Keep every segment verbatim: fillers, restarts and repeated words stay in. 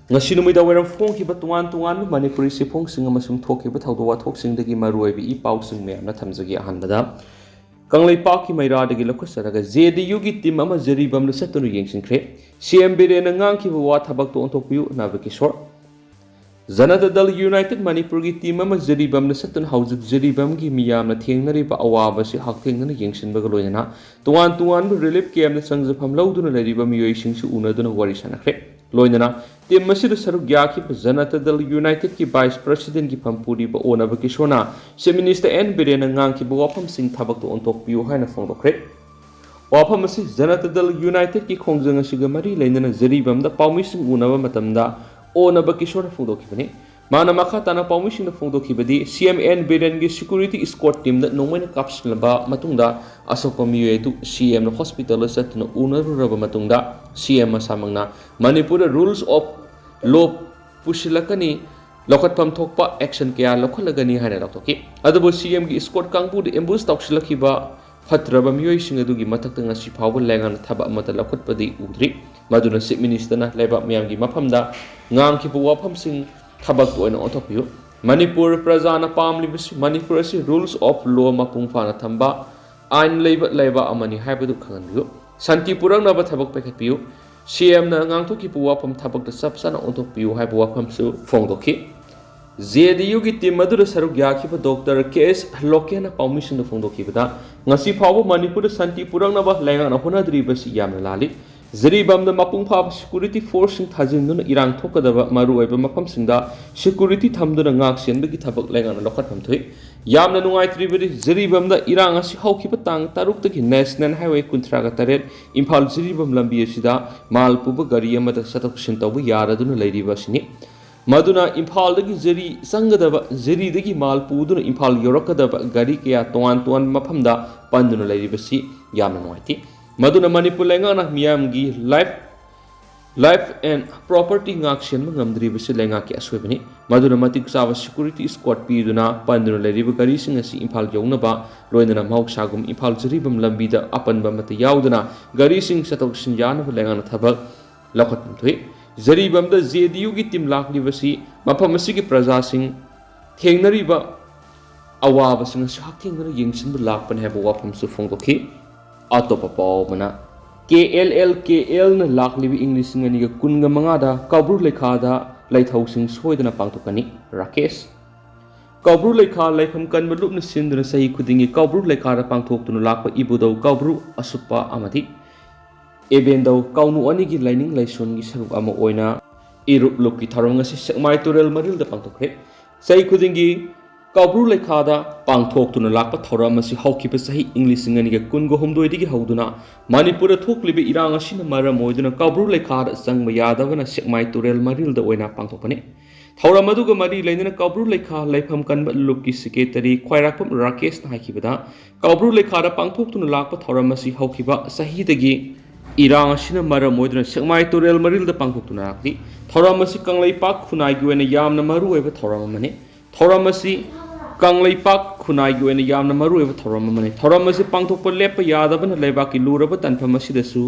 ꯉꯁꯤ ꯅꯨꯃꯤꯗꯥꯡ ꯋꯥꯏꯔꯝ ꯐꯣꯡꯈꯤꯕ ꯇꯣꯉꯥꯟ ꯇꯣꯉꯥꯟꯕ ꯃꯅꯤꯄꯨꯔꯤ ꯆꯦꯐꯣꯡꯁꯤꯡ ꯑꯃꯁꯨꯡ ꯊꯣꯛꯈꯤꯕ ꯊꯧꯗꯣꯛ ꯋꯥꯊꯣꯛꯁꯤꯡꯗꯒꯤ ꯃꯔꯨꯑꯣꯏꯕ ꯏ ꯄꯥꯎꯁꯤꯡ ꯃꯌꯥꯝꯅ ꯊꯝꯖꯒꯦ꯫ ꯑꯍꯥꯟꯕꯗ, ꯀꯪꯂꯩꯄꯥꯛꯀꯤ ꯃꯩꯔꯥꯗꯒꯤ ꯂꯧꯈꯠꯆꯔꯒ ꯖꯦ ꯗꯤ ꯌꯨꯒꯤ ꯇꯤꯝ ꯑꯃ ꯖꯤꯔꯤꯕꯥꯝꯗ ꯆꯠꯇꯨꯅ ꯌꯦꯡꯁꯤꯟꯈ꯭ꯔꯦ꯫ ꯁꯤ ꯑꯦꯝ ꯕꯤꯔꯦꯟꯅ ꯉꯥꯡꯈꯤꯕ ꯋꯥ ꯊꯕꯛꯇ ꯑꯣꯟꯊꯣꯛꯄꯤꯌꯨ, ꯅꯕꯀꯤꯁꯣꯔ꯫ ꯖꯅꯇꯥ ꯗꯜ ꯌꯨꯅꯥꯏꯇꯦꯗ ꯃꯅꯤꯄꯨꯔꯒꯤ ꯇꯤꯝ ꯑꯃ ꯖꯤꯔꯤꯕꯥꯝꯗ ꯆꯠꯇꯨꯅ ꯍꯧꯖꯤꯛ ꯖꯤꯔꯤꯕꯥꯝꯒꯤ ꯃꯤꯌꯥꯝꯅ ꯊꯦꯡꯅꯔꯤꯕ ꯑꯋꯥꯕꯁꯤ ꯍꯛꯊꯦꯡꯅꯅ ꯌꯦꯡꯁꯤꯟꯕꯒ ꯂꯣꯏꯅꯅ ꯇꯣꯉꯥꯟ ꯇꯣꯉꯥꯟꯕ ꯔꯤꯂꯤꯐ ꯀꯦꯝꯞꯇ ꯆꯪꯖꯐꯝ ꯂꯧꯗꯨꯅ ꯂꯩꯔꯤꯕ ꯃꯤꯑꯣꯏꯁꯤꯡꯁꯨ ꯎꯅꯗꯨꯅ ꯋꯥꯔꯤ ꯁꯥꯟꯅꯈ꯭ꯔꯦ꯫ ꯂꯣꯏꯅꯅ ꯇꯤꯝ ꯑꯁꯤꯗ ꯁꯔꯨꯛ ꯌꯥꯈꯤꯕ ꯖꯅꯇꯥ ꯗꯜ ꯌꯨꯅꯥꯏꯇꯦꯗꯀꯤ ꯚꯥꯏꯁ ꯄ꯭ꯔꯁꯤꯗꯦꯟꯒꯤ ꯐꯝ ꯄꯨꯔꯤꯕ ꯑꯣꯅꯕ ꯀꯤꯁꯣꯔꯅ ꯆꯤꯐ ꯃꯤꯅꯤꯁꯇꯔ ꯑꯦꯟ ꯕꯤꯔꯦꯟꯅ ꯉꯥꯡꯈꯤꯕ ꯋꯥꯐꯝꯁꯤꯡ ꯊꯕꯛꯇ ꯑꯣꯟꯊꯣꯛꯄꯤꯌꯨ ꯍꯥꯏꯅ ꯐꯣꯡꯗꯣꯛꯈ꯭ꯔꯦ꯫ ꯋꯥꯐꯝ ꯑꯁꯤ ꯖꯅꯇꯥ ꯗꯜ ꯌꯨꯅꯥꯏꯇꯦꯗꯀꯤ ꯈꯣꯡꯖꯪ ꯑꯁꯤꯒ ꯃꯔꯤ ꯂꯩꯅꯅ ꯖꯤꯔꯤꯕꯥꯝꯗ ꯄꯥꯎꯃꯤꯁꯤꯡ ꯎꯅꯕ ꯃꯇꯝꯗ ꯑꯣꯅꯕ ꯀꯤꯁꯣꯔꯅ ꯐꯣꯡꯗꯣꯛꯈꯤꯕꯅꯤ꯫ ꯃꯥꯅ ꯃꯈꯥ ꯇꯥꯅ ꯄꯥꯎꯃꯤꯁꯤꯡꯗ ꯐꯣꯡꯗꯣꯛꯈꯤꯕꯗꯤ, ꯁꯤ ꯑꯦꯝ ꯑꯦꯟ ꯕꯤꯔꯦꯟꯒꯤ ꯁꯦꯀ꯭ꯌꯨꯔꯤꯇꯤ ꯏꯁꯀꯣꯔꯠ ꯇꯤꯝꯗ ꯅꯣꯡꯃꯩꯅ ꯀꯥꯞꯁꯤꯜꯂꯕ ꯃꯇꯨꯡꯗ ꯑꯁꯣꯛꯄ ꯃꯤꯑꯣꯏ ꯑꯗꯨ ꯁꯤ ꯑꯦꯝꯅ ꯍꯣꯁꯄꯤꯇꯥꯜꯗ ꯆꯠꯇꯨꯅ ꯎꯅꯔꯨꯔꯕ ꯃꯇꯨꯡꯗ ꯁꯤ ꯑꯦꯝ ꯃꯁꯥꯃꯛꯅ ꯃꯅꯤꯄꯨꯔꯗ ꯔꯨꯜꯁ ꯑꯣꯐ ꯂꯣ ꯄꯨꯁꯤꯜꯂꯛꯀꯅꯤ, ꯂꯧꯈꯠꯐꯝ ꯊꯣꯛꯄ ꯑꯦꯛꯁꯟ ꯀꯌꯥ ꯂꯧꯈꯠꯂꯒꯅꯤ ꯍꯥꯏꯅ ꯂꯥꯎꯊꯣꯛꯈꯤ꯫ ꯑꯗꯨꯕꯨ ꯁꯤ ꯑꯦꯝꯒꯤ ꯏꯁꯀꯣꯔꯠ ꯀꯥꯡꯕꯨꯗ ꯑꯦꯝꯕꯨꯁ ꯇꯧꯁꯤꯜꯂꯛꯈꯤꯕ ꯐꯠꯇ꯭ꯔꯕ ꯃꯤꯑꯣꯏꯁꯤꯡ ꯑꯗꯨꯒꯤ ꯃꯊꯛꯇ ꯉꯁꯤ ꯐꯥꯎꯕ ꯂꯩꯉꯥꯛꯅ ꯊꯕꯛ ꯑꯃꯠꯇ ꯂꯧꯈꯠꯄꯗꯤ ꯎꯗ꯭ꯔꯤ꯫ ꯃꯗꯨꯅ ꯆꯤꯐ ꯃꯤꯅꯤꯁꯇꯔꯅ ꯂꯩꯕꯥꯛ ꯃꯤꯌꯥꯝꯒꯤ ꯃꯐꯝꯗ ꯉꯥꯡꯈꯤꯕ ꯋꯥꯐꯝꯁꯤꯡ ꯊꯕꯛꯇ ꯑꯣꯏꯅ ꯑꯣꯟꯊꯣꯛꯄꯤꯌꯨ꯫ ꯃꯅꯤꯄꯨꯔ ꯄ꯭ꯔꯖꯥꯅ ꯄꯥꯝꯂꯤꯕꯁꯤ ꯃꯅꯤꯄꯨꯔ ꯑꯁꯤ ꯔꯨꯜꯁ ꯑꯣꯐ ꯂꯣ ꯃꯄꯨꯡ ꯐꯥꯅ ꯊꯝꯕ, ꯑꯥꯏꯟ ꯂꯩꯕ ꯂꯩꯕꯥꯛ ꯑꯃꯅꯤ ꯍꯥꯏꯕꯗꯨ ꯈꯪꯍꯟꯕꯤꯌꯨ꯫ ꯁꯥꯟꯇꯤ ꯄꯨꯔꯛꯅꯕ ꯊꯕꯛ ꯄꯥꯏꯈꯠꯄꯤꯌꯨ꯫ ꯁꯤ ꯑꯦꯝꯅ ꯉꯥꯡꯊꯣꯛꯈꯤꯕ ꯋꯥꯐꯝ ꯊꯕꯛꯇ ꯆꯞ ꯆꯥꯅ ꯑꯣꯟꯊꯣꯛꯄꯤꯌꯨ ꯍꯥꯏꯕ ꯋꯥꯐꯝꯁꯨ ꯐꯣꯡꯗꯣꯛꯈꯤ꯫ ꯖꯦ ꯗꯤ ꯌꯨꯒꯤ ꯇꯤꯝ ꯑꯗꯨꯗ ꯁꯔꯨꯛ ꯌꯥꯈꯤꯕ ꯗꯣꯛꯇꯔ ꯀꯦ ꯑꯦꯁ ꯂꯣꯀꯦꯟꯅ ꯄꯥꯎꯃꯤꯁꯤꯡꯗ ꯐꯣꯡꯗꯣꯛꯈꯤꯕꯗ, ꯉꯁꯤ ꯐꯥꯎꯕ ꯃꯅꯤꯄꯨꯔꯗ ꯁꯥꯟꯇꯤ ꯄꯨꯔꯛꯅꯕ ꯂꯩꯉꯥꯛꯅ ꯍꯣꯠꯅꯗ꯭ꯔꯤꯕꯁꯤ ꯌꯥꯝꯅ ꯂꯥꯜꯂꯤ꯫ ꯖꯤꯔꯤꯕꯥꯝꯗ ꯃꯄꯨꯡ ꯐꯥꯕ ꯁꯦꯀ꯭ꯌꯨꯔꯤꯇꯤ ꯐꯣꯔꯁꯁꯤꯡ ꯊꯥꯖꯤꯟꯗꯨꯅ ꯏꯔꯥꯡ ꯊꯣꯛꯀꯗꯕ ꯃꯔꯨꯑꯣꯏꯕ ꯃꯐꯝꯁꯤꯡꯗ ꯁꯦꯀ꯭ꯌꯨꯔꯤꯇꯤ ꯊꯝꯗꯨꯅ ꯉꯥꯛ ꯁꯦꯟꯕꯒꯤ ꯊꯕꯛ ꯂꯩꯉꯥꯛꯅ ꯂꯧꯈꯠꯐꯝ ꯊꯣꯛꯏ꯫ ꯌꯥꯝꯅ ꯅꯨꯡꯉꯥꯏꯇ꯭ꯔꯤꯕꯗꯤ, ꯖꯤꯔꯤꯕꯥꯝꯗ ꯏꯔꯥꯡ ꯑꯁꯤ ꯍꯧꯈꯤꯕ ꯇꯥꯡ ꯇꯔꯨꯛꯇꯒꯤ ꯅꯦꯁꯅꯦꯜ ꯍꯥꯏꯋꯦ ꯀꯨꯟꯊ꯭ꯔꯥꯒ ꯇꯔꯦꯠ ꯏꯝꯐꯥꯜ ꯖꯤꯔꯤꯕꯥꯝ ꯂꯝꯕꯤ ꯑꯁꯤꯗ ꯃꯥꯜ ꯄꯨꯕ ꯒꯥꯔꯤ ꯑꯃꯗ ꯆꯠꯊꯣꯛ ꯆꯠꯁꯤꯟ ꯇꯧꯕ ꯌꯥꯔꯗꯨꯅ ꯂꯩꯔꯤꯕ ꯑꯁꯤꯅꯤ꯫ ꯃꯗꯨꯅ ꯏꯝꯐꯥꯜꯗꯒꯤ ꯖꯤꯔꯤ ꯆꯪꯒꯗꯕ, ꯖꯤꯔꯤꯗꯒꯤ ꯃꯥꯜ ꯄꯨꯗꯨꯅ ꯏꯝꯐꯥꯜ ꯌꯧꯔꯛꯀꯗꯕ ꯒꯥꯔꯤ ꯀꯌꯥ ꯇꯣꯉꯥꯟ ꯇꯣꯉꯥꯟꯕ ꯃꯐꯝꯗ ꯄꯟꯗꯨꯅ ꯂꯩꯔꯤꯕꯁꯤ ꯌꯥꯝꯅ ꯅꯨꯡꯉꯥꯏꯇꯦ꯫ ꯃꯗꯨꯅ ꯃꯅꯤꯄꯨꯔ ꯂꯩꯉꯥꯛꯅ ꯃꯤꯌꯥꯝꯒꯤ ꯂꯥꯏꯐ, ꯂꯥꯏꯐ ꯑꯦꯟ ꯄ꯭ꯔꯣꯄꯔꯇꯤ ꯉꯥꯛ ꯁꯦꯟꯕ ꯉꯝꯗ꯭ꯔꯤꯕꯁꯤ ꯂꯩꯉꯥꯛꯀꯤ ꯑꯁꯣꯏꯕꯅꯤ꯫ ꯃꯗꯨꯅ ꯃꯇꯤꯛ ꯆꯥꯕ ꯁꯦꯀ꯭ꯌꯨꯔꯤꯇꯤ ꯏꯁꯀꯣꯔꯠ ꯄꯤꯗꯨꯅ ꯄꯟꯗꯨꯅ ꯂꯩꯔꯤꯕ ꯒꯥꯔꯤꯁꯤꯡ ꯑꯁꯤ ꯏꯝꯐꯥꯜ ꯌꯧꯅꯕ, ꯂꯣꯏꯅꯅ ꯃꯍꯧꯁꯥꯒꯨꯝ ꯏꯝꯐꯥꯜ ꯖꯤꯔꯤꯕꯥꯝ ꯂꯝꯕꯤꯗ ꯑꯄꯟꯕ ꯑꯃꯠꯇ ꯌꯥꯎꯗꯅ ꯒꯥꯔꯤꯁꯤꯡ ꯆꯠꯊꯣꯛ ꯆꯠꯁꯤꯟ ꯌꯥꯅꯕ ꯂꯩꯉꯥꯛꯅ ꯊꯕꯛ ꯂꯧꯈꯠꯐꯝ ꯊꯣꯛꯏ꯫ ꯖꯔꯤꯕꯝꯗ ꯖꯦ ꯗꯤ ꯌꯨꯒꯤ ꯇꯤꯝ ꯂꯥꯛꯂꯤꯕꯁꯤ ꯃꯐꯝ ꯑꯁꯤꯒꯤ ꯄ꯭ꯔꯖꯥꯁꯤꯡ ꯊꯦꯡꯅꯔꯤꯕ ꯑꯋꯥꯕꯁꯤꯡ ꯑꯁꯤ ꯍꯛꯊꯦꯡꯅꯅ ꯌꯦꯡꯁꯤꯟꯕ ꯂꯥꯛꯄꯅꯤ ꯍꯥꯏꯕ ꯋꯥꯐꯝꯁꯨ ꯐꯣꯡꯗꯣꯛꯈꯤ꯫ ꯑꯇꯣꯞꯄ ꯄꯥꯎ ꯑꯃꯅ, ꯀꯦ ꯑꯦꯜ ꯑꯦꯜ ꯀꯦ ꯑꯦꯜꯅ ꯂꯥꯛꯂꯤꯕ ꯏꯪ ꯂꯤꯁꯤꯡ ꯑꯅꯤꯒ ꯀꯨꯟꯒ ꯃꯉꯥꯗ ꯀꯧꯕ꯭ꯔꯨ ꯂꯩꯈꯥꯗ ꯂꯩꯊꯧꯁꯤꯡ ꯁꯣꯏꯗꯅ ꯄꯥꯡꯊꯣꯛꯀꯅꯤ꯫ ꯔꯥꯀꯦꯁ꯫ ꯀꯧꯕ꯭ꯔꯨ ꯂꯩꯈꯥ ꯂꯩꯐꯝ ꯀꯟꯕ ꯂꯨꯞꯅ ꯁꯤꯟꯗꯨꯅ ꯆꯍꯤ ꯈꯨꯗꯤꯡꯒꯤ ꯀꯧꯕ꯭ꯔꯨ ꯂꯩꯈꯥꯗ ꯄꯥꯡꯊꯣꯛꯇꯨꯅ ꯂꯥꯛꯄ ꯏꯕꯨꯙꯧ ꯀꯧꯕ꯭ꯔꯨ ꯑꯁꯨꯞꯄ ꯑꯃꯗꯤ ꯏꯕꯦꯟꯗꯧ ꯀꯥꯎꯅꯨ ꯑꯅꯤꯒꯤ ꯂꯥꯏꯅꯤꯡ ꯂꯥꯏꯁꯣꯟꯒꯤ ꯁꯔꯨꯛ ꯑꯃ ꯑꯣꯏꯅ ꯏꯔꯨꯞ ꯂꯨꯞꯀꯤ ꯊꯧꯔꯝ ꯑꯁꯤ ꯁꯦꯛꯃꯥꯏ ꯇꯨꯔꯦꯜ ꯃꯔꯤꯜꯗ ꯄꯥꯡꯊꯣꯛꯈ꯭ꯔꯦ꯫ ꯆꯍꯤ ꯈꯨꯗꯤꯡꯒꯤ ꯀꯧꯕ꯭ꯔꯨ ꯂꯩꯈꯥꯗ ꯄꯥꯡꯊꯣꯛꯇꯨꯅ ꯂꯥꯛꯄ ꯊꯧꯔꯝ ꯑꯁꯤ ꯍꯧꯈꯤꯕ ꯆꯍꯤ ꯏꯪ ꯂꯤꯁꯤꯡ ꯑꯅꯤꯒ ꯀꯨꯟꯒ ꯍꯨꯝꯗꯣꯏꯗꯒꯤ ꯍꯧꯗꯨꯅ ꯃꯅꯤꯄꯨꯔꯗ ꯊꯣꯛꯂꯤꯕ ꯏꯔꯥꯡ ꯑꯁꯤꯅ ꯃꯔꯝ ꯑꯣꯏꯗꯨꯅ ꯀꯧꯕ꯭ꯔꯨ ꯂꯩꯈꯥꯗ ꯆꯪꯕ ꯌꯥꯗꯕꯅ ꯁꯦꯛꯃꯥꯏ ꯇꯨꯔꯦꯜ ꯃꯔꯤꯜꯗ ꯑꯣꯏꯅ ꯄꯥꯡꯊꯣꯛꯄꯅꯤ꯫ ꯊꯧꯔꯝ ꯑꯗꯨꯒ ꯃꯔꯤ ꯂꯩꯅꯅ ꯀꯧꯕ꯭ꯔꯨ ꯂꯩꯈꯥ ꯂꯩꯐꯝ ꯀꯟꯕ ꯂꯨꯞꯀꯤ ꯁꯦꯀ꯭ꯔꯦꯇꯔꯤ ꯈ꯭ꯋꯥꯏꯔꯥꯛꯄꯝ ꯔꯥꯀꯦꯁꯅ ꯍꯥꯏꯈꯤꯕꯗ, ꯀꯧꯕ꯭ꯔꯨ ꯂꯩꯈꯥꯗ ꯄꯥꯡꯊꯣꯛꯇꯨꯅ ꯂꯥꯛꯄ ꯊꯧꯔꯝ ꯑꯁꯤ ꯍꯧꯈꯤꯕ ꯆꯍꯤꯗꯒꯤ ꯏꯔꯥꯡ ꯑꯁꯤꯅ ꯃꯔꯝ ꯑꯣꯏꯗꯨꯅ ꯁꯦꯛꯃꯥꯏ ꯇꯨꯔꯦꯜ ꯃꯔꯤꯜꯗ ꯄꯥꯡꯊꯣꯛꯇꯨꯅ ꯂꯥꯛꯂꯤ꯫ ꯊꯧꯔꯝ ꯑꯁꯤ ꯀꯪꯂꯩꯄꯥꯛ ꯈꯨꯟꯅꯥꯏꯒꯤ ꯑꯣꯏꯅ ꯌꯥꯝꯅ ꯃꯔꯨꯑꯣꯏꯕ ꯊꯧꯔꯝ ꯑꯃꯅꯤ꯫ ꯊꯧꯔꯝ ꯑꯁꯤ ꯀꯪꯂꯩꯄꯥꯛ ꯈꯨꯟꯅꯥꯏꯒꯤ ꯑꯣꯏꯅ ꯌꯥꯝꯅ ꯃꯔꯨꯑꯣꯏꯕ ꯊꯧꯔꯝ ꯑꯃꯅꯤ꯫ ꯊꯧꯔꯝ ꯑꯁꯤ ꯄꯥꯡꯊꯣꯛꯄ ꯂꯦꯞꯄ ꯌꯥꯗꯕꯅ ꯂꯩꯕꯥꯛꯀꯤ ꯂꯨꯔꯕ ꯇꯥꯟꯐꯝ ꯑꯁꯤꯗꯁꯨ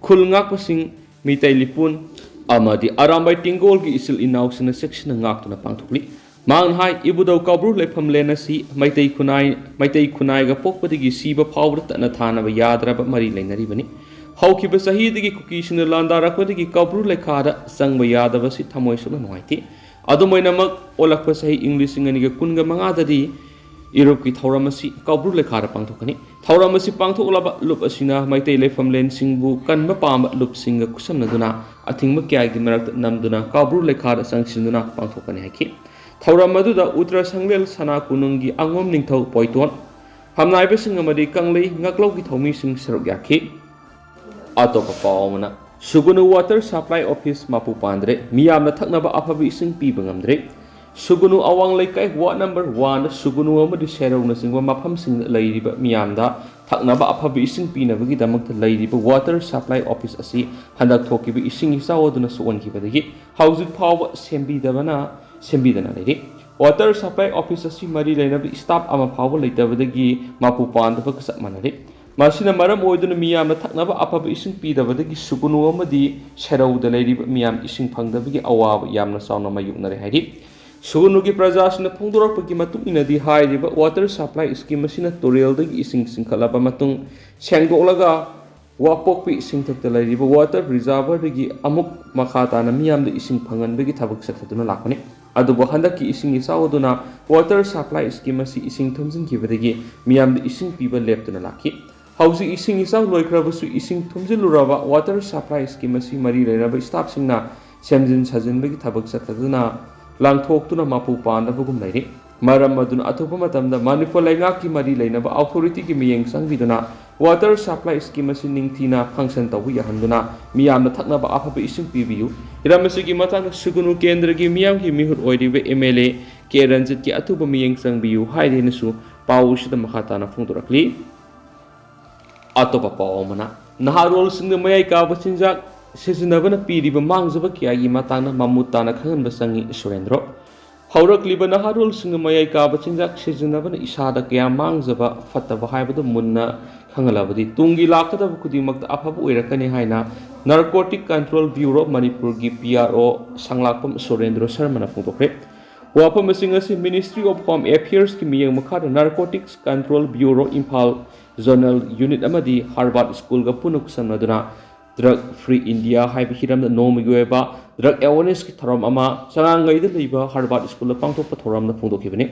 ꯈꯨꯜ ꯉꯥꯛꯄꯁꯤꯡ, ꯃꯤꯇꯩ ꯂꯤꯄꯨꯟ ꯑꯃꯗꯤ ꯑꯔꯥꯝꯕꯥꯏ ꯇꯦꯡꯒꯣꯜꯒꯤ ꯏꯆꯤꯜ ꯏꯅꯥꯎꯁꯤꯡꯅ ꯆꯦꯛꯁꯤꯟꯅ ꯉꯥꯛꯇꯨꯅ ꯄꯥꯡꯊꯣꯛꯂꯤ꯫ ꯃꯍꯥꯛꯅ ꯍꯥꯏ, ꯏꯕꯨꯙꯧ ꯀꯧꯕ꯭ꯔꯨ ꯂꯩꯐꯝꯂꯦꯟ ꯑꯁꯤ ꯃꯩꯇꯩ ꯈꯨꯟꯅꯥꯏ, ꯃꯩꯇꯩ ꯈꯨꯟꯅꯥꯏꯒ ꯄꯣꯛꯄꯗꯒꯤ ꯁꯤꯕ ꯐꯥꯎꯕꯗ ꯇꯠꯅ ꯊꯥꯅꯕ ꯌꯥꯗ꯭ꯔꯕ ꯃꯔꯤ ꯂꯩꯅꯔꯤꯕꯅꯤ꯫ ꯍꯧꯈꯤꯕ ꯆꯍꯤꯗꯒꯤ ꯀꯨꯀꯤꯁꯤꯡꯅ ꯂꯥꯟꯗꯥꯔꯛꯄꯗꯒꯤ ꯀꯧꯕ꯭ꯔꯨ ꯂꯩꯈꯥꯗ ꯆꯪꯕ ꯌꯥꯗꯕꯁꯤ ꯊꯃꯣꯏ ꯁꯣꯛꯅ ꯅꯨꯡꯉꯥꯏꯇꯦ꯫ ꯑꯗꯨꯝ ꯑꯣꯏꯅꯃꯛ, ꯑꯣꯜꯂꯛꯄ ꯆꯍꯤ ꯏꯪ ꯂꯤꯁꯤꯡ ꯑꯅꯤꯒ ꯀꯨꯟꯒ ꯃꯉꯥꯗꯗꯤ ꯏꯔꯨꯞꯀꯤ ꯊꯧꯔꯝ ꯑꯁꯤ ꯀꯧꯕ꯭ꯔꯨ ꯂꯩꯈꯥꯗ ꯄꯥꯡꯊꯣꯛꯀꯅꯤ꯫ ꯊꯧꯔꯝ ꯑꯁꯤ ꯄꯥꯡꯊꯣꯛꯂꯕ ꯂꯨꯞ ꯑꯁꯤꯅ ꯃꯩꯇꯩ ꯂꯩꯐꯝꯂꯦꯟꯁꯤꯡꯕꯨ ꯀꯟꯕ ꯄꯥꯝꯕ ꯂꯨꯞꯁꯤꯡꯒ ꯈꯨꯠꯁꯝꯅꯗꯨꯅ ꯑꯊꯤꯡꯕ ꯀꯌꯥꯒꯤ ꯃꯔꯛꯇ ꯅꯝꯗꯨꯅ ꯀꯧꯕ꯭ꯔꯨ ꯂꯩꯈꯥꯗ ꯆꯪꯁꯤꯟꯗꯨꯅ ꯄꯥꯡꯊꯣꯛꯀꯅꯤ ꯍꯥꯏꯈꯤ꯫ ꯊꯧꯔꯝ ꯑꯗꯨꯗ ꯎꯇ꯭ꯔ ꯁꯪꯂꯦꯜ ꯁꯅꯥ ꯀꯣꯅꯨꯡꯒꯤ ꯑꯉꯣꯝ ꯅꯤꯡꯊꯧ ꯄꯣꯏꯇꯣꯟ, ꯐꯝꯅꯥꯏꯕꯁꯤꯡ ꯑꯃꯗꯤ ꯀꯪꯂꯩ ꯉꯥꯛꯂꯧꯒꯤ ꯊꯧꯃꯤꯁꯤꯡ ꯁꯔꯨꯛ ꯌꯥꯈꯤ꯫ ꯑꯇꯣꯞꯄ ꯄꯥꯎ ꯑꯃꯅ, ꯁꯨꯒꯨꯅꯨ ꯋꯥꯇꯔ ꯁꯄ꯭ꯂꯥꯏ ꯑꯣꯐꯤꯁ ꯃꯄꯨ ꯄꯥꯟꯗ꯭ꯔꯦ, ꯃꯤꯌꯥꯝꯅ ꯊꯛꯅꯕ ꯑꯐꯕ ꯏꯁꯤꯡ ꯄꯤꯕ ꯉꯝꯗ꯭ꯔꯦ꯫ ꯁꯨꯒꯨꯅꯨ ꯑꯋꯥꯡ ꯂꯩꯀꯥꯏ ꯋꯥꯔꯗ ꯅꯝꯕꯔ ꯋꯥꯟꯗ ꯁꯨꯒꯨꯅꯨ ꯑꯃꯗꯤ ꯁꯦꯔꯧꯅꯆꯤꯡꯕ ꯃꯐꯝꯁꯤꯡꯗ ꯂꯩꯔꯤꯕ ꯃꯤꯌꯥꯝꯗ ꯊꯛꯅꯕ ꯑꯐꯕ ꯏꯁꯤꯡ ꯄꯤꯅꯕꯒꯤꯗꯃꯛꯇ ꯂꯩꯔꯤꯕ ꯋꯥꯇꯔ ꯁꯄ꯭ꯂꯥꯏ ꯑꯣꯐꯤꯁ ꯑꯁꯤ ꯍꯟꯗꯛ ꯊꯣꯛꯈꯤꯕ ꯏꯁꯤꯡ ꯏꯆꯥꯎ ꯑꯗꯨꯅ ꯁꯣꯛꯍꯟꯈꯤꯕꯗꯒꯤ ꯍꯧꯖꯤꯛ ꯐꯥꯎꯕ ꯁꯦꯝꯕꯤꯗꯕꯅ, ꯁꯦꯝꯕꯤꯗꯅ ꯂꯩꯔꯤ꯫ ꯋꯥꯇꯔ ꯁꯄ꯭ꯂꯥꯏ ꯑꯣꯐꯤꯁ ꯑꯁꯤ ꯃꯔꯤ ꯂꯩꯅꯕ ꯁ꯭ꯇꯥꯐ ꯑꯃ ꯐꯥꯎꯕ ꯂꯩꯇꯕꯗꯒꯤ ꯃꯄꯨ ꯄꯥꯟꯗꯕꯒ ꯆꯞ ꯃꯥꯟꯅꯔꯦ꯫ ꯃꯁꯤꯅ ꯃꯔꯝ ꯑꯣꯏꯗꯨꯅ ꯃꯤꯌꯥꯝꯅ ꯊꯛꯅꯕ ꯑꯐꯕ ꯏꯁꯤꯡ ꯄꯤꯗꯕꯗꯒꯤ ꯁꯨꯒꯨꯅꯨ ꯑꯃꯗꯤ ꯁꯦꯔꯧꯗ ꯂꯩꯔꯤꯕ ꯃꯤꯌꯥꯝ ꯏꯁꯤꯡ ꯐꯪꯗꯕꯒꯤ ꯑꯋꯥꯕ ꯌꯥꯝꯅ ꯆꯥꯎꯅ ꯃꯥꯌꯣꯛꯅꯔꯦ ꯍꯥꯏꯔꯤ꯫ ꯁꯨꯒꯨꯅꯨꯒꯤ ꯄ꯭ꯔꯖꯥꯁꯤꯡꯅ ꯐꯣꯡꯗꯣꯔꯛꯄꯒꯤ ꯃꯇꯨꯡ ꯏꯟꯅꯗꯤ, ꯍꯥꯏꯔꯤꯕ water supply scheme ꯑꯁꯤꯅ ꯇꯨꯔꯦꯜꯗꯒꯤ ꯏꯁꯤꯡ ꯆꯤꯡꯈꯠꯂꯕ ꯃꯇꯨꯡ ꯁꯦꯡꯗꯣꯛꯂꯒ ꯋꯥꯄꯣꯛꯄꯤ ꯏꯁꯤꯡꯊꯛꯇ ꯂꯩꯔꯤꯕ water reservoirꯗꯒꯤ ꯑꯃꯨꯛ ꯃꯈꯥ ꯇꯥꯅ ꯃꯤꯌꯥꯝꯗ ꯏꯁꯤꯡ ꯐꯪꯍꯟꯕꯒꯤ ꯊꯕꯛ ꯆꯠꯊꯗꯨꯅ ꯂꯥꯛꯄꯅꯤ꯫ ꯑꯗꯨꯕꯨ ꯍꯟꯗꯛꯀꯤ ꯏꯁꯤꯡ ꯏꯆꯥꯎ ꯑꯗꯨꯅ water supply scheme ꯑꯁꯤ ꯏꯁꯤꯡ ꯊꯨꯝꯖꯤꯟꯈꯤꯕꯗꯒꯤ ꯃꯤꯌꯥꯝꯗ ꯏꯁꯤꯡ ꯄꯤꯕ ꯂꯦꯞꯇꯨꯅ ꯂꯥꯛꯈꯤ꯫ ꯍꯧꯖꯤꯛ ꯏꯁꯤꯡ ꯏꯆꯥꯎ ꯂꯣꯏꯈ꯭ꯔꯕꯁꯨ ꯏꯁꯤꯡ ꯊꯨꯝꯖꯤꯜꯂꯨꯔꯕ water supply scheme ꯑꯁꯤ ꯃꯔꯤ ꯂꯩꯅꯕ staffꯁꯤꯡꯅ ꯁꯦꯝꯖꯤꯟ ꯁꯥꯖꯤꯟꯕꯒꯤ ꯊꯕꯛ ꯆꯠꯊꯗꯨꯅ ꯂꯥꯡꯊꯣꯛꯇꯨꯅ ꯃꯄꯨ ꯄꯥꯟꯗꯕꯒꯨꯝ ꯂꯩꯔꯤ꯫ ꯃꯔꯝ ꯑꯗꯨꯅ ꯑꯊꯨꯕ ꯃꯇꯝꯗ ꯃꯅꯤꯄꯨꯔ ꯂꯩꯉꯥꯛꯀꯤ ꯃꯔꯤ ꯂꯩꯅꯕ authorityꯒꯤ ꯃꯤꯠꯌꯦꯡ ꯆꯪꯕꯤꯗꯨꯅ water supply scheme ꯑꯁꯤ ꯅꯤꯡꯊꯤꯅ function ꯇꯧꯕ ꯌꯥꯍꯟꯗꯨꯅ ꯃꯤꯌꯥꯝꯅ ꯊꯛꯅꯕ ꯑꯐꯕ ꯏꯁꯤꯡ ꯄꯤꯕꯤꯌꯨ꯫ ꯍꯤꯔꯝ ꯑꯁꯤꯒꯤ ꯃꯇꯥꯡꯗ ꯁꯨꯒꯨꯅꯨ ꯀꯦꯟꯗ꯭ꯔꯒꯤ ꯃꯤꯌꯥꯝꯒꯤ ꯃꯤꯍꯨꯠ ꯑꯣꯏꯔꯤꯕ MLA ꯀꯦ ꯔꯟꯖꯤꯠꯀꯤ ꯑꯊꯨꯕ ꯃꯤꯠꯌꯦꯡ ꯆꯪꯕꯤꯌꯨ ꯍꯥꯏꯔꯦꯅꯁꯨ ꯄꯥꯎ ꯑꯁꯤꯗ ꯃꯈꯥ ꯇꯥꯅ ꯐꯣꯡꯗꯣꯔꯛꯂꯤ꯫ ꯑꯇꯣꯞꯄ ꯄꯥꯎ ꯑꯃꯅ, ꯅꯍꯥꯔꯣꯜꯁꯤꯡꯅ ꯃꯌꯥꯏ ꯀꯥꯕ ꯆꯤꯟꯖꯥꯛ ꯁꯤꯖꯤꯟꯅꯕꯅ ꯄꯤꯔꯤꯕ ꯃꯥꯡꯖꯕ ꯀꯌꯥꯒꯤ ꯃꯇꯥꯡꯗ ꯃꯃꯨꯠ ꯇꯥꯅ ꯈꯪꯍꯟꯕ ꯆꯪꯏ ꯁꯨꯔꯦꯟꯗ꯭ꯔꯣ꯫ ꯍꯧꯔꯛꯂꯤꯕ ꯅꯍꯥꯔꯣꯜꯁꯤꯡꯅ ꯃꯌꯥꯏ ꯀꯥꯕ ꯆꯤꯟꯖꯥꯛ ꯁꯤꯖꯤꯟꯅꯕꯅ ꯏꯁꯥꯗ ꯀꯌꯥ ꯃꯥꯡꯖꯕ ꯐꯠꯇꯕ ꯍꯥꯏꯕꯗꯨ ꯃꯨꯟꯅ ꯈꯪꯍꯜꯂꯕꯗꯤ ꯇꯨꯡꯒꯤ ꯂꯥꯛꯀꯗꯕ ꯈꯨꯗꯤꯡꯃꯛꯇ ꯑꯐꯕ ꯑꯣꯏꯔꯛꯀꯅꯤ ꯍꯥꯏꯅ Narcotic Control Bureau ꯃꯅꯤꯄꯨꯔꯒꯤ PRO ꯁꯪꯂꯥꯛꯄꯝ ꯁꯨꯔꯦꯟꯗ꯭ꯔꯣ ꯁꯔꯃꯅ ꯐꯣꯡꯗꯣꯛꯈ꯭ꯔꯦ꯫ ꯋꯥꯐꯝꯁꯤꯡ ꯑꯁꯤ Ministry of Home Affairsꯀꯤ ꯃꯤꯠꯌꯦꯡ ꯃꯈꯥꯗ Narcotics Control Bureau Imphal Zonal Unit ꯑꯃꯗꯤ ꯍꯔꯕꯥꯔꯠ ꯁ꯭ꯀꯨꯜꯒ ꯄꯨꯟꯅ ꯈꯨꯠꯁꯝꯅꯗꯨꯅ Drug Free India ꯍꯥꯏꯕ ꯍꯤꯔꯝꯗ ꯅꯣꯡꯃꯒꯤ ꯑꯣꯏꯕ drug awarenessꯀꯤ ꯊꯧꯔꯝ ꯑꯃ ꯆꯉꯥꯡꯉꯩꯗ ꯂꯩꯕ ꯍꯔꯕꯥꯔꯠ ꯁ꯭ꯀꯨꯜꯗ ꯄꯥꯡꯊꯣꯛꯄ ꯊꯧꯔꯝꯗ ꯐꯣꯡꯗꯣꯛꯈꯤꯕꯅꯤ꯫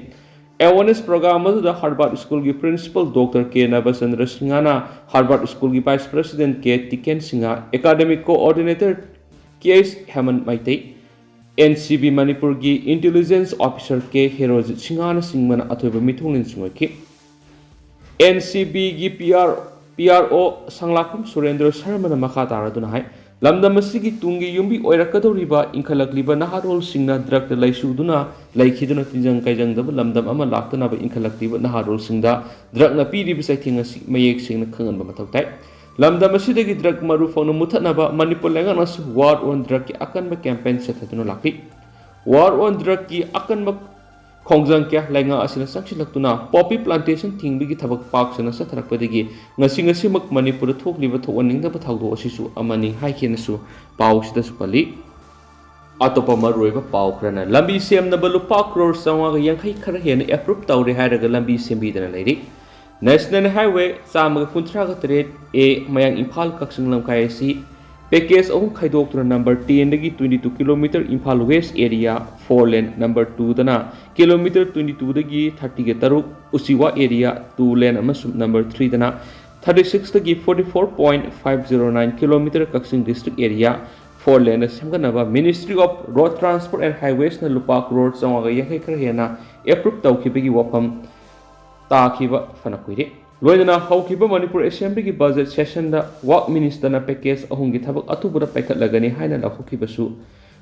Awareness program ꯑꯗꯨꯗ ꯍꯔꯕꯥꯔꯠ ꯁ꯭ꯀꯨꯜꯒꯤ Principal Doctor ꯀꯦ ꯅꯕꯆꯟꯗ꯭ꯔ ꯁꯤꯡꯍꯅ, ꯍꯔꯕꯥꯔꯠ ꯁ꯭ꯀꯨꯜꯒꯤ Vice President ꯀꯦ ꯇꯤꯀꯦꯟ ꯁꯤꯡꯍ, Academic Coordinator ꯀꯦ ꯑꯦꯁ ꯍꯦꯃꯟ ꯃꯩꯇꯩ, NCB ꯃꯅꯤꯄꯨꯔꯒꯤ Intelligence Officer ꯀꯦ ꯍꯦꯔꯣꯖꯤꯠ ꯁꯤꯡꯍꯅꯆꯤꯡꯕꯅ ꯑꯊꯣꯏꯕ ꯃꯤꯊꯨꯡꯂꯦꯟꯁꯤꯡ ꯑꯣꯏꯈꯤ꯫ NCBꯒꯤ PR, PRO ꯁꯪꯂꯥꯛꯄꯝ ꯁꯨꯔꯦꯟꯗ꯭ꯔ ꯁꯔꯃꯅ ꯃꯈꯥ ꯇꯥꯔꯗꯨꯅ ꯍꯥꯏ, ꯂꯝꯗꯝ ꯑꯁꯤꯒꯤ ꯇꯨꯡꯒꯤ ꯌꯨꯝꯕꯤ ꯑꯣꯏꯔꯛꯀꯗꯧꯔꯤꯕ ꯏꯟꯈꯠꯂꯛꯂꯤꯕ ꯅꯍꯥꯔꯣꯜꯁꯤꯡꯅ drugꯇ ꯂꯩꯁꯨꯗꯨꯅ ꯂꯩꯈꯤꯗꯨꯅ ꯇꯤꯟꯖꯪ ꯀꯥꯏꯖꯪꯗꯕ ꯂꯝꯗꯝ ꯑꯃ ꯂꯥꯛꯇꯅꯕ ꯏꯟꯈꯠꯂꯛꯂꯤꯕ ꯅꯍꯥꯔꯣꯜꯁꯤꯡꯗ drugꯅ ꯄꯤꯔꯤꯕ ꯆꯩꯊꯦꯡ ꯑꯁꯤ ꯃꯌꯦꯛ ꯁꯦꯡꯅ ꯈꯪꯍꯟꯕ ꯃꯊꯧ ꯇꯥꯏ꯫ ꯂꯝꯗꯝ ꯑꯁꯤꯗꯒꯤ drug ꯃꯔꯨ ꯐꯪꯅ ꯃꯨꯊꯠꯅꯕ ꯃꯅꯤꯄꯨꯔ ꯂꯩꯉꯥꯛꯅꯁꯨ War on Drugꯀꯤ ꯑꯀꯟꯕ campaign ꯆꯠꯊꯗꯨꯅ ꯂꯥꯛꯂꯤ꯫ War on Drugꯀꯤ ꯑꯀꯟꯕ ꯈꯣꯡꯖꯪ ꯀꯌꯥ ꯂꯩꯉꯥꯛ ꯑꯁꯤꯅ ꯆꯪꯁꯤꯜꯂꯛꯇꯨꯅ ꯄꯣꯄꯤ ꯄ꯭ꯂꯥꯟꯇꯦꯁꯟ ꯊꯤꯡꯕꯒꯤ ꯊꯕꯛ ꯄꯥꯛ ꯁꯟꯅ ꯆꯠꯊꯔꯛꯄꯗꯒꯤ ꯉꯁꯤ ꯉꯁꯤꯃꯛ ꯃꯅꯤꯄꯨꯔꯗ ꯊꯣꯛꯂꯤꯕ ꯊꯣꯛꯍꯟꯅꯤꯡꯗꯕ ꯊꯧꯗꯣꯛ ꯑꯁꯤꯁꯨ ꯑꯃꯅꯤ ꯍꯥꯏꯈꯤꯅꯁꯨ ꯄꯥꯎꯁꯤꯗꯁꯨ ꯄꯜꯂꯤ꯫ ꯑꯇꯣꯞꯄ ꯃꯔꯨꯑꯣꯏꯕ ꯄꯥꯎ ꯈꯔꯅ ꯂꯝꯕꯤ ꯁꯦꯝꯅꯕ ꯂꯨꯄꯥ ꯀ꯭ꯔꯣꯔ ꯆꯥꯝꯃꯉꯥꯒ ꯌꯥꯡꯈꯩ ꯈꯔ ꯍꯦꯟꯅ ꯑꯦꯄ꯭ꯔꯨꯞ ꯇꯧꯔꯦ ꯍꯥꯏꯔꯒ ꯂꯝꯕꯤ ꯁꯦꯝꯕꯤꯗꯅ ꯂꯩꯔꯤ꯫ ꯅꯦꯁꯅꯦꯜ ꯍꯥꯏꯋꯦ ꯆꯥꯝꯃꯒ ꯀꯨꯟꯊ꯭ꯔꯥꯒ ꯇꯔꯦꯠ ꯑꯦ ꯃꯌꯥꯡ ꯏꯝꯐꯥꯜ ꯀꯛꯆꯤꯡ ꯂꯝꯈꯥꯏ ꯑꯁꯤ ꯄꯦꯀꯦꯖ ꯑꯍꯨꯝ ꯈꯥꯏꯗꯣꯛꯇꯨꯅ ꯅꯝꯕꯔ ꯇꯦꯟꯗꯒꯤ twenty two kilometre Imphal west area four lane, number ꯇꯨꯗꯅ ꯀꯤꯂꯣꯃꯤꯇꯔ ꯇ꯭ꯋꯦꯟꯇꯤ ꯇꯨꯗꯒꯤ ꯊꯥꯔꯇꯤꯒ ꯇꯔꯨꯛ ꯎꯆꯤꯋꯥ ꯑꯦꯔꯤꯌꯥ ꯇꯨ ꯂꯦꯟ ꯑꯃꯁꯨꯡ ꯅꯝꯕꯔ ꯊ꯭ꯔꯤꯗꯅ ꯊꯥꯔꯇꯤ ꯁꯤꯛꯁꯇꯒꯤ forty four point five zero nine kilometre Kakching district area four ꯂꯦꯟꯗ ꯁꯦꯝꯒꯠꯅꯕ Ministry of Road Transport and Highwaysꯅ ꯂꯨꯄꯥ ꯀ꯭ꯔꯣꯔ ꯆꯥꯝꯃꯉꯥꯒ ꯌꯥꯡꯈꯩ ꯈꯔ ꯍꯦꯟꯅ ꯑꯦꯄ꯭ꯔꯨꯞ ꯇꯧꯈꯤꯕꯒꯤ ꯋꯥꯐꯝ ꯇꯥꯈꯤꯕ ꯐꯅ ꯀꯨꯏꯔꯦ꯫ ꯂꯣꯏꯅꯅ ꯍꯧꯈꯤꯕ ꯃꯅꯤꯄꯨꯔ ꯑꯦꯁꯦꯝꯕ꯭ꯂꯤꯒꯤ ꯕꯖꯦꯠ ꯁꯦꯁꯟꯗ ꯋꯥꯛ ꯃꯤꯅꯤꯁꯇꯔꯅ ꯄꯦꯀꯦꯖ ꯑꯍꯨꯝꯒꯤ ꯊꯕꯛ ꯑꯊꯨꯕꯗ ꯄꯥꯏꯈꯠꯂꯒꯅꯤ ꯍꯥꯏꯅ ꯂꯥꯎꯊꯣꯛꯈꯤꯕꯁꯨ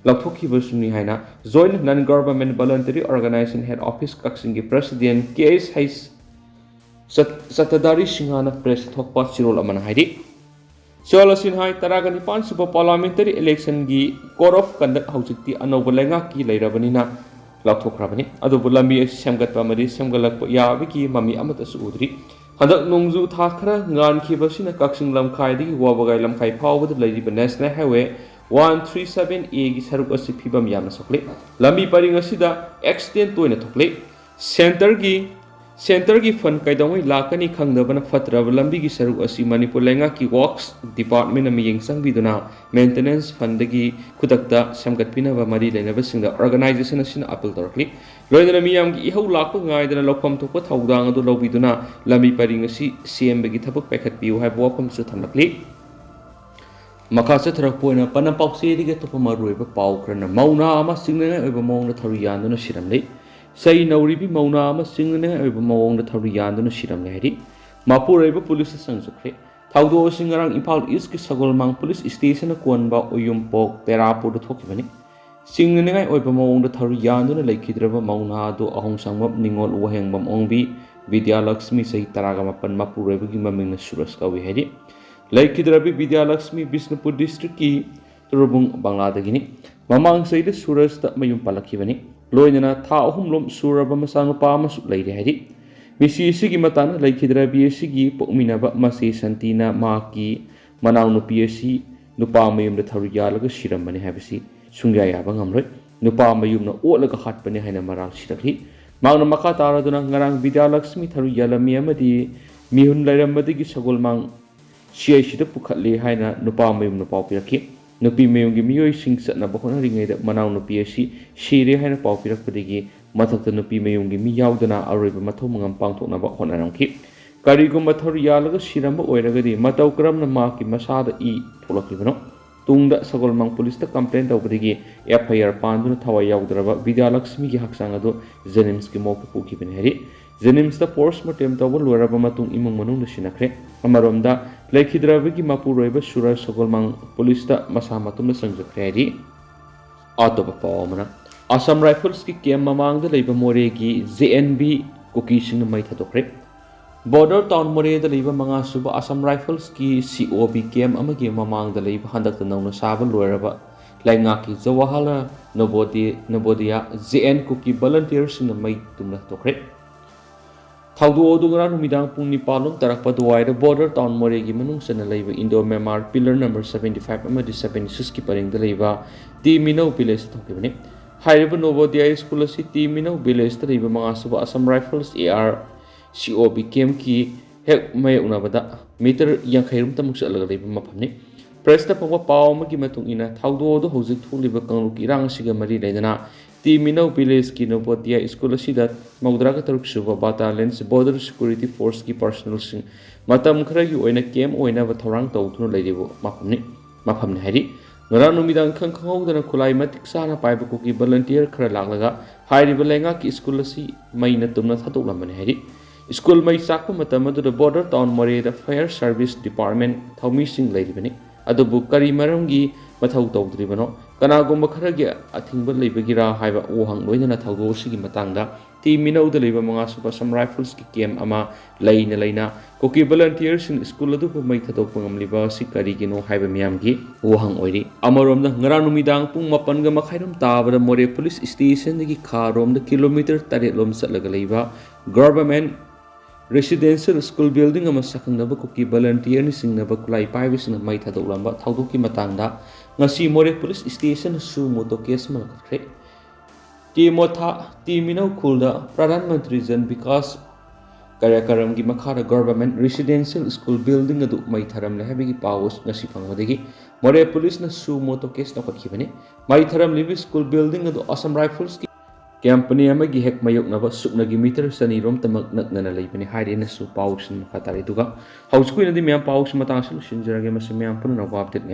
ꯂꯥꯎꯊꯣꯛꯈꯤꯕꯁꯨꯅꯤ ꯍꯥꯏꯅ Joint Non Government Voluntary Organization Head Office ꯀꯛꯆꯤꯡꯒꯤ ꯄ꯭ꯔꯦꯁꯤꯗꯦꯟ ꯀꯦ ꯑꯦꯁ ꯍꯩꯆ ꯆꯠ-, ꯆꯠꯇꯗꯥꯔꯤ ꯁꯤꯡꯍꯅ ꯄ꯭ꯔꯦꯁ ꯊꯣꯛꯄ ꯆꯤꯔꯣꯜ ꯑꯃꯅ ꯍꯥꯏꯔꯤ꯫ ꯆꯤꯔꯣꯜ ꯑꯁꯤꯅ ꯍꯥꯏ, ꯇꯔꯥꯒ ꯅꯤꯄꯥꯟ ꯁꯨꯕ ꯄꯥꯔꯂꯥꯃꯦꯟꯇꯔꯤ ꯏꯂꯦꯛꯁꯟꯒꯤ ꯀꯣꯗ ꯑꯣꯐ ꯀꯟꯗꯛ ꯍꯧꯖꯤꯛꯇꯤ ꯑꯅꯧꯕ ꯂꯩꯉꯥꯛꯀꯤ ꯂꯩꯔꯕꯅꯤꯅ ꯂꯥꯎꯊꯣꯛꯈ꯭ꯔꯕꯅꯤ꯫ ꯑꯗꯨꯕꯨ ꯂꯝꯕꯤ ꯑꯁꯤ ꯁꯦꯝꯒꯠꯄ ꯑꯃꯗꯤ ꯁꯦꯝꯒꯠꯂꯛꯄ ꯌꯥꯕꯒꯤ ꯃꯃꯤ ꯑꯃꯠꯇꯁꯨ ꯎꯗ꯭ꯔꯤ꯫ ꯍꯟꯗꯛ ꯅꯣꯡꯖꯨ ꯊꯥ ꯈꯔ ꯉꯥꯟꯈꯤꯕꯁꯤꯅ ꯀꯛꯆꯤꯡ ꯂꯝꯈꯥꯏꯗꯒꯤ ꯋꯥꯕꯒꯥꯏ ꯂꯝꯈꯥꯏ ꯐꯥꯎꯕꯗ ꯂꯩꯔꯤꯕ national highway one three seven ꯑꯦꯒꯤ ꯁꯔꯨꯛ ꯑꯁꯤ ꯐꯤꯕꯝ ꯌꯥꯝꯅ ꯁꯣꯛꯂꯤ꯫ ꯂꯝꯕꯤ ꯄꯔꯤꯡ ꯑꯁꯤꯗ ꯑꯦꯛꯁꯤꯗꯦꯟ ꯇꯣꯏꯅ ꯊꯣꯛꯂꯤ꯫ ꯁꯦꯟꯇꯔꯒꯤ, ꯁꯦꯟꯇꯔꯒꯤ ꯐꯟ ꯀꯩꯗꯧꯉꯩ ꯂꯥꯛꯀꯅꯤ ꯈꯪꯗꯕꯅ ꯐꯠꯇ꯭ꯔꯕ ꯂꯝꯕꯤꯒꯤ ꯁꯔꯨꯛ ꯑꯁꯤ ꯃꯅꯤꯄꯨꯔ ꯂꯩꯉꯥꯛꯀꯤ ꯋꯥꯔꯛꯁ ꯗꯤꯄꯥꯔꯠꯃꯦꯟꯅ ꯃꯤꯠꯌꯦꯡ ꯆꯪꯕꯤꯗꯨꯅ ꯃꯦꯟꯇꯦꯅꯦꯟꯁ ꯐꯟꯗꯒꯤ ꯈꯨꯗꯛꯇ ꯁꯦꯝꯒꯠꯄꯤꯅꯕ ꯃꯔꯤ ꯂꯩꯅꯕꯁꯤꯡꯗ ꯑꯣꯔꯒꯅꯥꯏꯖꯦꯁꯟ ꯑꯁꯤꯅ ꯑꯄꯤꯜ ꯇꯧꯔꯛꯂꯤ꯫ ꯂꯣꯏꯅꯅ ꯃꯤꯌꯥꯝꯒꯤ ꯏꯍꯧ ꯂꯥꯛꯄ ꯉꯥꯏꯗꯅ ꯂꯧꯐꯝ ꯊꯣꯛꯄ ꯊꯧꯗꯥꯡ ꯑꯗꯨ ꯂꯧꯕꯤꯗꯨꯅ ꯂꯝꯕꯤ ꯄꯔꯤꯡ ꯑꯁꯤ ꯁꯦꯝꯕꯒꯤ ꯊꯕꯛ ꯄꯥꯏꯈꯠꯄꯤꯌꯨ ꯍꯥꯏꯕ ꯋꯥꯐꯝꯁꯨ ꯊꯝꯂꯛꯂꯤ꯫ ꯃꯈꯥ ꯆꯠꯊꯔꯛꯄ ꯑꯣꯏꯅ ꯄꯅꯝ ꯄꯥꯎꯆꯦꯗꯒꯤ ꯑꯇꯣꯞꯄ ꯃꯔꯨꯑꯣꯏꯕ ꯄꯥꯎ ꯈꯔꯅ ꯃꯧ ꯅꯍꯥ ꯑꯃ ꯆꯤꯡꯅꯅꯤꯡꯉꯥꯏ ꯑꯣꯏꯕ ꯃꯑꯣꯡꯗ ꯊꯧꯔꯤ ꯌꯥꯟꯗꯨꯅ ꯁꯤꯔꯝꯂꯦ꯫ ꯆꯩ ꯅꯧꯔꯤꯕꯤ ꯃꯧ ꯅꯍꯥ ꯑꯃ ꯆꯤꯡꯅꯅꯤꯡꯉꯥꯏ ꯑꯣꯏꯕ ꯃꯑꯣꯡꯗ ꯊꯧꯔꯤ ꯌꯥꯟꯗꯨꯅ ꯁꯤꯔꯝꯂꯦ ꯍꯥꯏꯔꯤ꯫ ꯃꯄꯨꯔꯣꯏꯕ ꯄꯨꯂꯤꯁꯇ ꯆꯪꯖꯈ꯭ꯔꯦ꯫ ꯊꯧꯗꯣꯛ ꯑꯁꯤ ꯉꯔꯥꯡ ꯏꯝꯐꯥꯜ ꯏꯁꯀꯤ ꯁꯒꯣꯜꯃꯥꯡ ꯄꯨꯂꯤꯁ ꯁ꯭ꯇꯦꯁꯟꯅ ꯀꯣꯟꯕ ꯎꯌꯨꯝꯄꯣꯛ ꯄꯦꯔꯥꯄꯨꯔꯗ ꯊꯣꯛꯈꯤꯕꯅꯤ꯫ ꯆꯤꯡꯅꯅꯤꯡꯉꯥꯏ ꯑꯣꯏꯕ ꯃꯑꯣꯡꯗ ꯊꯧꯔꯤ ꯌꯥꯟꯗꯨꯅ ꯂꯩꯈꯤꯗ꯭ꯔꯕ ꯃꯧ ꯅꯍꯥ ꯑꯗꯨ ꯑꯍꯣꯡꯁꯪꯕꯝ ꯅꯤꯉꯣꯜ ꯋꯥꯍꯦꯡꯕꯝ ꯑꯣꯡꯕꯤ ꯕꯤꯗ꯭ꯌꯥꯂꯛꯁꯃꯤ ꯆꯍꯤ ꯇꯔꯥꯒ ꯃꯥꯄꯟ ꯃꯄꯨꯔꯣꯏꯕꯒꯤ ꯃꯃꯤꯡꯅ ꯁꯨꯔꯖ ꯀꯧꯏ ꯍꯥꯏꯔꯤ꯫ ꯂꯩꯈꯤꯗ꯭ꯔꯕꯤ ꯕꯤꯗ꯭ꯌꯥꯂꯛꯁꯃꯤ ꯕꯤꯁꯅꯨꯄꯨꯔ ꯗꯤꯁꯇ꯭ꯔꯤꯛꯀꯤ ꯇꯨꯔꯨꯕꯨꯡ ꯕꯪꯂꯥꯗꯒꯤꯅꯤ꯫ ꯃꯃꯥꯡ ꯆꯍꯤꯗ ꯁꯨꯔꯖꯇ ꯃꯌꯨꯝ ꯄꯥꯜꯂꯛꯈꯤꯕꯅꯤ꯫ ꯂꯣꯏꯅꯅ ꯊꯥ ꯑꯍꯨꯝꯂꯣꯝ ꯁꯨꯔꯕ ꯃꯆꯥꯅꯨꯄꯥ ꯑꯃꯁꯨ ꯂꯩꯔꯦ ꯍꯥꯏꯔꯤ꯫ ꯃꯤꯁꯤ ꯑꯁꯤꯒꯤ ꯃꯇꯥꯡꯗ ꯂꯩꯈꯤꯗ꯭ꯔꯕꯤ ꯑꯁꯤꯒꯤ ꯄꯣꯛꯃꯤꯟꯅꯕ ꯃꯆꯦ ꯁꯟꯇꯤꯅ ꯃꯍꯥꯛꯀꯤ ꯃꯅꯥꯎꯅꯨꯄꯤ ꯑꯁꯤ ꯅꯨꯄꯥ ꯃꯌꯨꯝꯗ ꯊꯔꯨ ꯌꯥꯜꯂꯒ ꯁꯤꯔꯝꯕꯅꯤ ꯍꯥꯏꯕꯁꯤ ꯁꯨꯡꯌꯥ ꯌꯥꯕ ꯉꯝꯂꯣꯏ꯫ ꯅꯨꯄꯥ ꯃꯌꯨꯝꯅ ꯑꯣꯠꯂꯒ ꯍꯥꯠꯄꯅꯤ ꯍꯥꯏꯅ ꯃꯔꯥꯜ ꯁꯤꯔꯛꯂꯤ꯫ ꯃꯍꯥꯛꯅ ꯃꯈꯥ ꯇꯥꯔꯗꯨꯅ ꯉꯔꯥꯡ ꯕꯤꯗ꯭ꯌꯥꯂꯛꯁꯃꯤ ꯊꯔꯨ ꯌꯥꯜꯂꯝꯃꯤ ꯑꯃꯗꯤ ꯃꯤꯍꯨꯟ ꯂꯩꯔꯝꯕꯗꯒꯤ ꯁꯒꯣꯜꯃꯥꯡ ꯁꯤ ꯑꯥꯏ ꯁꯤꯗ ꯄꯨꯈꯠꯂꯤ ꯍꯥꯏꯅ ꯅꯨꯄꯥ ꯃꯌꯨꯝꯅ ꯄꯥꯎ ꯄꯤꯔꯛꯈꯤ꯫ ꯅꯨꯄꯤ ꯃꯌꯨꯝꯒꯤ ꯃꯤꯑꯣꯏꯁꯤꯡ ꯆꯠꯅꯕ ꯍꯣꯠꯅꯔꯤꯉꯩꯗ ꯃꯅꯥꯎꯅꯨꯄꯤ ꯑꯁꯤ ꯁꯤꯔꯦ ꯍꯥꯏꯅ ꯄꯥꯎ ꯄꯤꯔꯛꯄꯗꯒꯤ ꯃꯊꯛꯇ ꯅꯨꯄꯤ ꯃꯌꯨꯝꯒꯤ ꯃꯤ ꯌꯥꯎꯗꯅ ꯑꯔꯣꯏꯕ ꯃꯊꯧ ꯃꯉꯝ ꯄꯥꯡꯊꯣꯛꯅꯕ ꯍꯣꯠꯅꯔꯝꯈꯤ꯫ ꯀꯔꯤꯒꯨꯝꯕ ꯊꯧꯔꯤ ꯌꯥꯜꯂꯒ ꯁꯤꯔꯝꯕ ꯑꯣꯏꯔꯒꯗꯤ ꯃꯇꯧ ꯀꯔꯝꯅ ꯃꯍꯥꯛꯀꯤ ꯃꯁꯥꯗ ꯏ ꯊꯣꯛꯂꯛꯂꯤꯕꯅꯣ? ꯇꯨꯡꯗ ꯁꯒꯣꯜꯃꯥꯡ ꯄꯨꯂꯤꯁꯇ ꯀꯝꯄ꯭ꯂꯦꯟ ꯇꯧꯕꯗꯒꯤ ꯑꯦꯐ ꯑꯥꯏ ꯑꯥꯔ ꯄꯥꯟꯗꯨꯅ ꯊꯋꯥꯏ ꯌꯥꯎꯗ꯭ꯔꯕ ꯕꯤꯗ꯭ꯌꯥꯂꯛꯁꯃꯤꯒꯤ ꯍꯛꯆꯥꯡ ꯑꯗꯨ ꯖꯦꯅꯤꯝꯁꯀꯤ ꯃꯣꯔꯒꯇ ꯄꯨꯈꯤꯕꯅꯤ ꯍꯥꯏꯔꯤ꯫ ꯖꯦꯅꯤꯝꯁꯇ ꯄꯣꯁꯃꯣꯔꯇꯦꯝ ꯇꯧꯕ ꯂꯣꯏꯔꯕ ꯃꯇꯨꯡ ꯏꯃꯨꯡ ꯃꯅꯨꯡꯗ ꯁꯤꯟꯅꯈ꯭ꯔꯦ꯫ ꯑꯃꯔꯣꯝꯗ, ꯂꯩꯈꯤꯗ꯭ꯔꯕꯒꯤ ꯃꯄꯨꯔꯣꯏꯕ ꯁꯨꯔꯖ ꯁꯒꯣꯜꯃꯥꯡ ꯄꯨꯂꯤꯁꯇ ꯃꯁꯥ ꯃꯇꯣꯝꯇ ꯆꯪꯖꯈ꯭ꯔꯦ ꯍꯥꯏꯔꯤ꯫ ꯑꯇꯣꯞꯄ ꯄꯥꯎ ꯑꯃꯅ, ꯑꯁꯥꯝ ꯔꯥꯏꯐꯜꯁꯀꯤ ꯀꯦꯝ ꯃꯃꯥꯡꯗ ꯂꯩꯕ ꯃꯣꯔꯦꯒꯤ ꯖꯦ ꯑꯦꯟ ꯕꯤ ꯀꯨꯀꯤꯁꯤꯡꯅ ꯃꯩ ꯊꯥꯗꯣꯛꯈ꯭ꯔꯦ꯫ ꯕꯣꯔꯗꯔ ꯇꯥꯎꯟ ꯃꯣꯔꯦꯗ ꯂꯩꯕ ꯃꯉꯥ ꯁꯨꯕ ꯑꯁꯥꯝ ꯔꯥꯏꯐꯜꯁꯀꯤ ꯁꯤ ꯑꯣ ꯕꯤ ꯀꯦꯝ ꯑꯃꯒꯤ ꯃꯃꯥꯡꯗ ꯂꯩꯕ ꯍꯟꯗꯛꯇ ꯅꯧꯅ ꯁꯥꯕ ꯂꯣꯏꯔꯕ ꯂꯩꯉꯥꯛꯀꯤ ꯖꯋꯥꯍꯔꯂꯥꯜ ꯅꯣꯕꯣꯗꯤ-, ꯅꯣꯕꯣꯗꯤꯌꯥ ꯖꯦ ꯑꯦꯟ ꯀꯨꯀꯤ ꯚꯣꯂꯟꯇꯤꯌꯔꯁꯤꯡꯅ ꯃꯩ ꯇꯨꯝꯅ ꯊꯥꯗꯣꯛꯈ꯭ꯔꯦ꯫ ꯊꯧꯗꯣꯛ ꯑꯗꯨ ꯉꯔꯥꯡ ꯅꯨꯃꯤꯗꯥꯡ ꯄꯨꯡ ꯅꯤꯄꯥꯟ ꯂꯣꯝ ꯇꯥꯔꯛꯄ ꯑꯗꯨꯋꯥꯏꯗ ꯕꯣꯔꯗꯔ ꯇꯥꯎꯟ ꯃꯣꯔꯦꯒꯤ ꯃꯅꯨꯡ ꯆꯟꯅ ꯂꯩꯕ Indo Myanmar pillar number seventy five ꯑꯃꯗꯤ seventy six ꯀꯤ ꯄꯔꯦꯡꯗ ꯂꯩꯕ ꯇꯤ ꯃꯤꯅꯧ ꯚꯤꯂꯦꯖꯇ ꯊꯣꯛꯈꯤꯕꯅꯤ꯫ ꯍꯥꯏꯔꯤꯕ ꯅꯣꯕꯣꯗꯤꯌꯥ ꯁ꯭ꯀꯨꯜ ꯑꯁꯤ ꯇꯤ ꯃꯤꯅꯧ ꯚꯤꯂꯦꯖꯇ ꯂꯩꯕ ꯃꯉꯥ ꯁꯨꯕ Assam rifles A R C ꯑꯣ ꯕꯤ ꯀꯦꯝꯞꯀꯤ ꯍꯦꯛ ꯃꯥꯌꯣꯛꯅꯕꯗ ꯃꯤꯇꯔ ꯌꯥꯡꯈꯩ ꯔꯣꯝꯇꯃꯨꯛ ꯆꯠꯂꯒ ꯂꯩꯕ ꯃꯐꯝꯅꯤ꯫ ꯄ꯭ꯔꯦꯁꯇ ꯐꯣꯡꯕ ꯄꯥꯎ ꯑꯃꯒꯤ ꯃꯇꯨꯡ ꯏꯟꯅ, ꯊꯧꯗꯣꯛ ꯑꯗꯨ ꯍꯧꯖꯤꯛ ꯊꯣꯛꯂꯤꯕ ꯀꯥꯡꯂꯨꯞꯀꯤ ꯏꯔꯥꯡ ꯑꯁꯤꯒ ꯃꯔꯤ ꯂꯩꯅꯅ ꯇꯤ ꯃꯤꯅꯧ ꯚꯤꯂꯦꯖꯀꯤ ꯅꯣꯕꯣꯗꯤꯌꯥ ꯁ꯭ꯀꯨꯜ ꯑꯁꯤꯗ ꯃꯧꯗ꯭ꯔꯥꯒ ꯇꯔꯨꯛ ꯁꯨꯕ ꯕꯇꯥꯂꯤꯌꯟꯁ ꯕꯣꯔꯗꯔ ꯁꯦꯀ꯭ꯌꯨꯔꯤꯇꯤ ꯐꯣꯔꯁꯀꯤ ꯄꯔꯁꯣꯅꯦꯜꯁꯤꯡ ꯃꯇꯝ ꯈꯔꯒꯤ ꯑꯣꯏꯅ ꯀꯦꯝꯞ ꯑꯣꯏꯅꯕ ꯊꯧꯔꯥꯡ ꯇꯧꯗꯨꯅ ꯂꯩꯔꯤꯕ ꯃꯐꯝꯅꯤ, ꯃꯐꯝꯅꯤ ꯍꯥꯏꯔꯤ꯫ ꯉꯔꯥꯡ ꯅꯨꯃꯤꯗꯥꯡ ꯏꯈꯪ ꯈꯪꯍꯧꯗꯅ ꯈꯨꯠꯂꯥꯏ ꯃꯇꯤꯛ ꯆꯥꯅ ꯄꯥꯏꯕ ꯀꯨꯀꯤ ꯚꯣꯂꯟꯇꯤꯌꯔ ꯈꯔ ꯂꯥꯛꯂꯒ ꯍꯥꯏꯔꯤꯕ ꯂꯩꯉꯥꯛꯀꯤ ꯁ꯭ꯀꯨꯜ ꯑꯁꯤ ꯃꯩꯅ ꯇꯨꯝꯅ ꯊꯥꯗꯣꯛꯂꯝꯕꯅꯤ ꯍꯥꯏꯔꯤ꯫ ꯁ꯭ꯀꯨꯜ ꯃꯩ ꯆꯥꯛꯄ ꯃꯇꯝ ꯑꯗꯨꯗ ꯕꯣꯔꯗꯔ ꯇꯥꯎꯟ ꯃꯣꯔꯦꯗ ꯐꯥꯌꯔ ꯁꯥꯔꯚꯤꯁ ꯗꯤꯄꯥꯔꯠꯃꯦꯟ ꯊꯧꯃꯤꯁꯤꯡ ꯂꯩꯔꯤꯕꯅꯤ꯫ ꯑꯗꯨꯕꯨ ꯀꯔꯤ ꯃꯔꯝꯒꯤ ꯃꯊꯧ ꯇꯧꯗ꯭ꯔꯤꯕꯅꯣ? ꯀꯅꯥꯒꯨꯝꯕ ꯈꯔꯒꯤ ꯑꯊꯤꯡꯕ ꯂꯩꯕꯒꯤꯔꯥ ꯍꯥꯏꯕ ꯋꯥꯍꯪ ꯂꯣꯏꯅꯅ ꯊꯧꯗꯣꯛ ꯑꯁꯤꯒꯤ ꯃꯇꯥꯡꯗ ꯇꯤ ꯃꯤꯅꯧꯗ ꯂꯩꯕ ꯃꯉꯥꯁꯨꯕ Assam Riflesꯀꯤ camp ꯑꯃ ꯂꯩꯅ ꯂꯩꯅ ꯀꯨꯀꯤ volunteerꯁꯤꯡ ꯁ꯭ꯀꯨꯜ ꯑꯗꯨꯕꯨ ꯃꯩ ꯊꯥꯗꯣꯛꯄ ꯉꯝꯂꯤꯕ ꯑꯁꯤ ꯀꯔꯤꯒꯤꯅꯣ ꯍꯥꯏꯕ ꯃꯤꯌꯥꯝꯒꯤ ꯋꯥꯍꯪ ꯑꯣꯏꯔꯤ꯫ ꯑꯃꯔꯣꯝꯗ, ꯉꯔꯥꯡ ꯅꯨꯃꯤꯗꯥꯡ ꯄꯨꯡ ꯃꯥꯄꯟꯒ ꯃꯈꯥꯏꯔꯣꯝ ꯇꯥꯕꯗ ꯃꯣꯔꯦ police stationꯗꯒꯤ ꯈꯥꯔꯣꯝꯗ kilometre ꯇꯔꯦꯠ ꯂꯣꯝ ꯆꯠꯂꯒ ꯂꯩꯕ government residential school building ꯑꯃ ꯁꯛꯈꯪꯅꯕ ꯀꯨꯀꯤ volunteerꯅ ꯆꯤꯡꯅꯕ ꯈꯨꯠꯂꯥꯏ ꯄꯥꯏꯕꯁꯤꯡꯅ ꯃꯩ ꯊꯥꯗꯣꯛꯂꯝꯕ ꯊꯧꯗꯣꯛꯀꯤ ꯃꯇꯥꯡꯗ ꯉꯁꯤ ꯃꯣꯔꯦ police stationꯅ suo motu case ꯑꯃ ꯂꯧꯈꯠꯈ꯭ꯔꯦ꯫ ꯇꯤ ꯃꯣꯊꯥ, ꯇꯤ ꯃꯤꯅꯧ ꯈꯨꯜꯗ Pradhan Mantri Jan Vikas Karyakramꯒꯤ ꯃꯈꯥꯗ government residential school building ꯑꯗꯨ ꯃꯩ ꯊꯥꯔꯝꯂꯦ ꯍꯥꯏꯕꯒꯤ ꯄꯥꯎ ꯉꯁꯤ ꯐꯪꯕꯗꯒꯤ ꯃꯣꯔꯦ policeꯅ suo motu case ꯂꯧꯈꯠꯈꯤꯕꯅꯤ꯫ ꯃꯩ ꯊꯥꯔꯝꯂꯤꯕ school building ꯑꯗꯨ Assam Riflesꯀꯤ company ꯑꯃꯒꯤ ꯍꯦꯛ ꯃꯥꯌꯣꯛꯅꯕ ꯁꯨꯞꯅꯒꯤ metre ꯆꯅꯤ ꯔꯣꯝꯇꯃꯛ ꯅꯛꯅꯅ ꯂꯩꯕꯅꯤ ꯍꯥꯏꯔꯦꯅꯁꯨ ꯄꯥꯎꯁꯤꯡ ꯃꯈꯥ ꯇꯥꯔꯤ꯫ ꯑꯗꯨꯒ ꯍꯧꯖꯤꯛꯀꯤ ꯑꯣꯏꯅꯗꯤ ꯃꯌꯥꯝ ꯄꯥꯎꯁꯤ ꯃꯇꯥꯡ ꯑꯁꯤꯗ ꯂꯣꯏꯁꯤꯟꯖꯔꯒꯦ꯫ ꯃꯁꯤ ꯃꯌꯥꯝ ꯄꯨꯝꯅꯃꯛ update